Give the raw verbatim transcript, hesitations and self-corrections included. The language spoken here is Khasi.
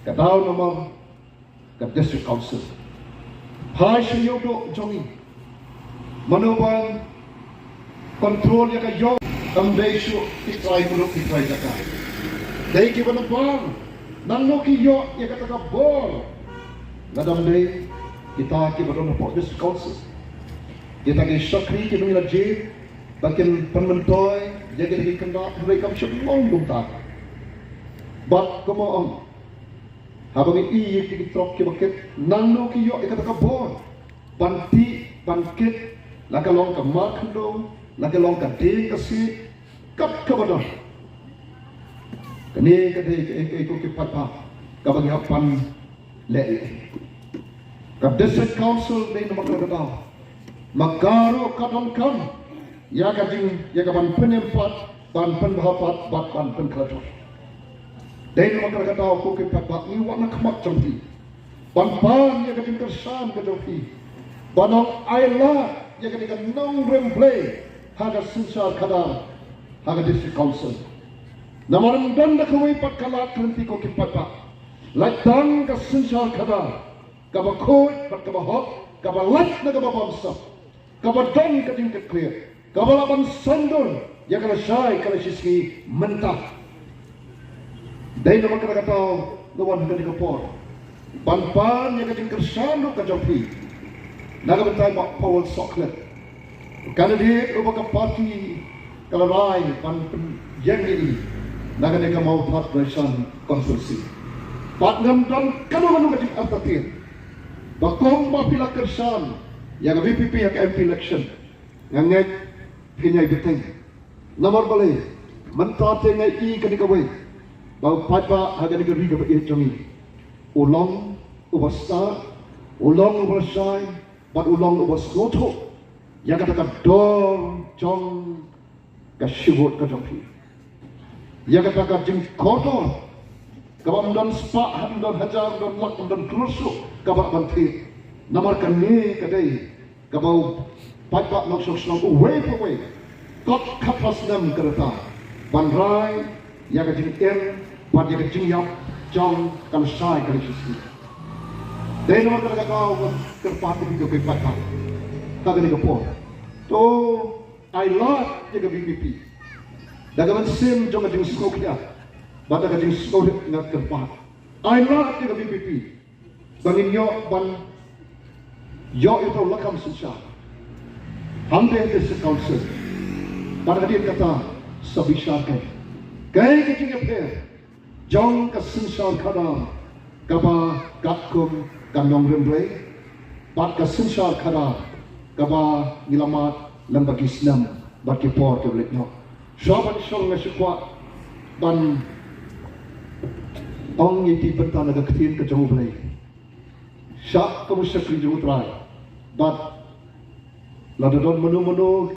Ka daw namar ka District Council. Phai sha ïewduh jong ngi. Mano ban control ïa ka ïew? Kam dei shuh ki trai muluk ki trai jaka. Dei kiba na bar. Nangno ki ïoh ïa kata ka bor? Lada ym dei kita kiba don hapoh District Council. Kita ki shakri kiba ngi la jied ba kin pynmyntoi ïa kita ki kynrad, hynrei kam shym long kumta. Bad kumno ong, haba ngi ïohi ïa ki trok kiba kit, nangno ki ïoh ïa kata ka bor ban tih ban kit, la ka long ka mar khyndew, la ka long ka dieng ka siej, kat kaba don. Kane ka dei kaei kaei ko ki paidbah kaba ngi hap ban leh ïa ka District Council. Dei namar kata ka daw ma ka ruh ka donkam ïa ka jing, ïa ka ban pynim pat, ban pynbha pat bad ban pynkhlaiñ. Dei namar kata ka daw ko ki paidbah, ngi wan na khmat jong phi ban pan ïa ka jingkyrshan ka jong phi, ban ong ai lad ïa kane ka nongrim Blei ha ka synshar khadar, ha ka District Council. Namar ym don da kawei pat ka lad ka lynti ko ki paidbah, lait tang ka synshar khadar kaba khuid bad kaba hok, kaba lait na kaba bamsap, kaba don ka jingkitkhlieh, kaba lah ban sandor ïa ka lashai ka lashisngi mynta. Dei namar kata ka daw nga wan ha kane ka por ban pan ïa ka jingkyrshan ruh ka jong phi na ka bynta i Bah Powell Sohkhlet, candidate uba ka party ka la rai ban pynïeng ïa i na kane ka Mawthadraishan constituency. Bad ngam don kano kano ka jingartatien ba kumba phi la kyrshan ïa ka V P P ha ka M P election, nga ngeit phin ïai bteng. Namar balei? Mynta te nga ïohi kane kawei ba u paidbah ha kane ka ri kaba ïeit jong ngi u long uba stad, u long uba shai, bad u long uba sngewthuh ïa kata ka dor jong ka shi vote ka jong phi, ïa kata ka jingkordor kaba ym don spah, ym don hajar, ym don lak, ym don klur shuh kaba lah ban thied. Namar kane ka dei kaba u paidbah nongshong shnong uwei pa uwei, kot khatphra snem ka rta ban rai ïa ka jingim bad ïa ka jingïap jong ka lashai ka lashisngi. Dei namar kata ka daw nga kyrpad ïa phi ko ki paidbah ha kane ka por, to ai lad ïa ka V P P da ka mynsiem jong ka jingsngewkhia bad da ka jingsngewrit. Nga kyrpad ai lad ïa ka V P P ba ngin ïoh ban ïoh ïa uta u lakam synshar hangtei ha District Council. Bad hadien kata sa bishar kaei, kaei ka jingïapher jong ka synshar khadar kaba katkum ka nongrim Blei bad ka synshar khadar kaba ngi la mad lyngba ki snem bad ki por kiba leit noh. Shuwa ban shong nga shu kwah ban ong ïa phi bynta na ka ktien ka jong U Blei. Shah kum u shakri jong U Trai, bad lada don mano mano